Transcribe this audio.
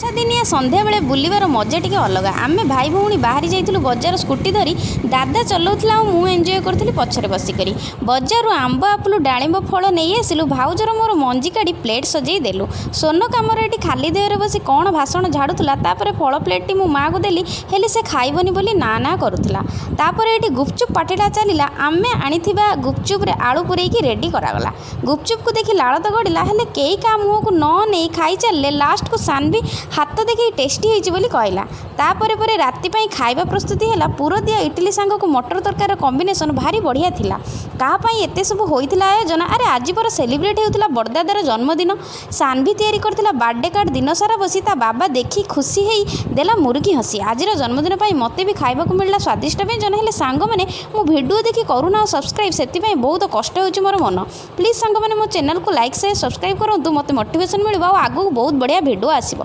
ବର୍ଷା ଦିନିଆ ସନ୍ଧ୍ୟାବେଳେ ବୁଲିବାର ମଜା ଟିକେ ଅଲଗା। ଆମେ ଭାଇ ଭଉଣୀ ବାହାରି ଯାଇଥିଲୁ ବଜାର ସ୍କୁଟି ଧରି। ଦାଦା ଚଲାଉଥିଲା ଆଉ ମୁଁ ଏନ୍ଜୟ କରୁଥିଲି ପଛରେ ବସିକରି। ବଜାରରୁ ଆମ୍ବ, ଆପଲ, ଡାଳିମ୍ବ ଫଳ ନେଇ ଆସିଲୁ। ଭାଉଜର ମୋର ମଞ୍ଜି କାଢ଼ି ପ୍ଲେଟ୍ ସଜେଇ ଦେଲୁ। ସୋନକ ଆମର ଏଠି ଖାଲି ଦେହରେ ବସି କ'ଣ ଭାଷଣ ଝାଡ଼ୁଥିଲା। ତାପରେ ଫଳ ପ୍ଲେଟ୍ଟି ମୁଁ ମାଆକୁ ଦେଲି, ହେଲେ ସେ ଖାଇବନି ବୋଲି ନା ନା କରୁଥିଲା। ତାପରେ ଏଠି ଗୁପଚୁପ୍ ପାର୍ଟିଟା ଚାଲିଲା। ଆମେ ଆଣିଥିବା ଗୁପଚୁପ୍ରେ ଆଳୁ ପୂରେଇକି ରେଡ଼ି କରାଗଲା। ଗୁପଚୁପ୍କୁ ଦେଖି ଲାଳ ତ ଗଡ଼ିଲା, ହେଲେ କେହି କାହା ମୁହଁକୁ ନ ନେଇ ଖାଇ ଚାଲିଲେ। ଲାଷ୍ଟକୁ ସାନ୍ଭି ହାତ ଦେଖେଇ ଟେଷ୍ଟି ହେଇଛି ବୋଲି କହିଲା। ତାପରେ ପରେ ରାତି ପାଇଁ ଖାଇବା ପ୍ରସ୍ତୁତି ହେଲା। ପୁରଦିଆ ଇଟିଲି ସାଙ୍ଗକୁ ମଟର ତରକାରୀର କମ୍ବିନେସନ୍ ଭାରି ବଢ଼ିଆ ଥିଲା। କାହା ପାଇଁ ଏତେ ସବୁ ହୋଇଥିଲା ଆୟୋଜନ? ଆରେ, ଆଜି ପରା ସେଲିବ୍ରେଟ୍ ହେଉଥିଲା ବଡ଼ଦାଦାର ଜନ୍ମଦିନ। ସାନ୍ଭି ତିଆରି କରିଥିଲା ବାର୍ଥଡେ କାର୍ଡ଼ ଦିନସାରା ବସି। ତା ବାବା ଦେଖି ଖୁସି ହେଇ ଦେଲା ମୁରୁକି ହସି। ଆଜିର ଜନ୍ମଦିନ ପାଇଁ ମୋତେ ବି ଖାଇବାକୁ ମିଳିଲା ସ୍ୱାଦିଷ୍ଟ ବ୍ୟଞ୍ଜନ। ହେଲେ ସାଙ୍ଗମାନେ, ମୋ ଭିଡ଼ିଓ ଦେଖି କରୁନାହ ସବସ୍କ୍ରାଇବ୍, ସେଥିପାଇଁ ବହୁତ କଷ୍ଟ ହେଉଛି ମୋର ମନ। ପ୍ଲିଜ୍ ସାଙ୍ଗମାନେ, ମୋ ଚ୍ୟାନେଲକୁ ଲାଇକ୍, ସେୟାର, ସବସ୍କ୍ରାଇବ୍ କରନ୍ତୁ। ମୋତେ ମୋଟିଭେସନ୍ ମିଳିବ ଆଉ ଆଗକୁ ବହୁତ ବଢ଼ିଆ ଭିଡ଼ିଓ ଆସିବ।